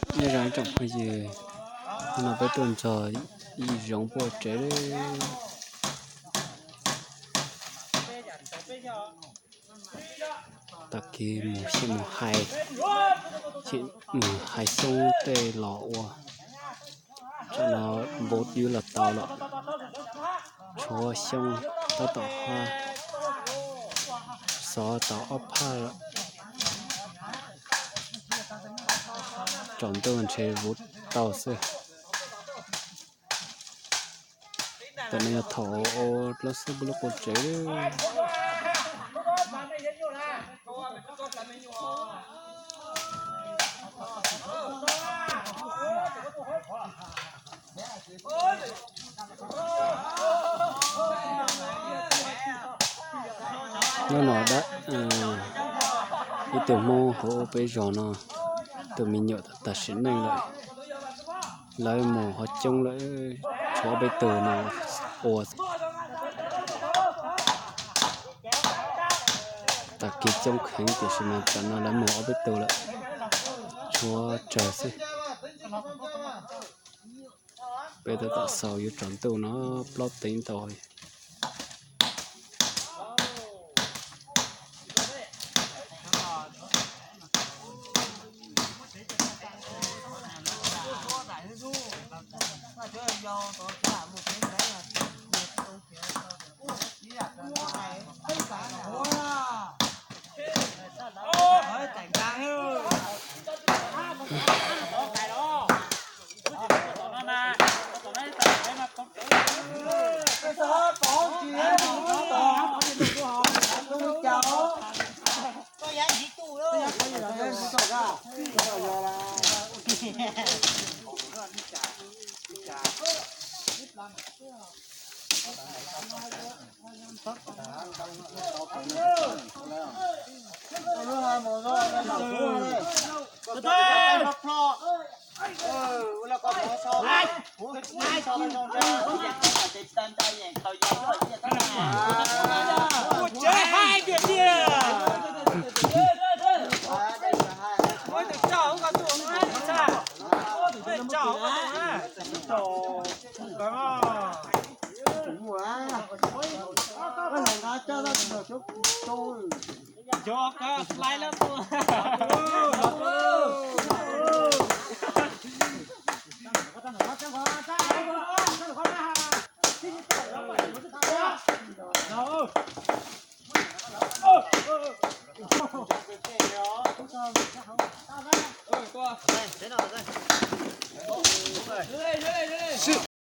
Nyob zoo ib tsoom phooj ywg, hnub no peb tuaj ntxog yim zoov puag tsev. Tag kis mus xyeej mus hais, xyeej mus hais xyoob tej los ua. Tsam no npau yub los tau lawm, tshuav xyoob tab tom hab, xov tau ob phaj lawm. Tsaus ntuj ntshe vuv tau xwb. Tam no yog thaum ua plaub xub pub lub qua tsev. Hnub no dab, ib tug Hmoob hauv peb zos no, tus me nyuam tam sim neej lawm, lawv mus ho coob lawm, tshuav ob peb tug no ua. Tag kis coob kheev tiam sis mas tam no lawv mus ob peb tug lawm, tshuav tsawg xwb. Peb tab tom xaus yuav tsaus ntuj no plaub teev ntau.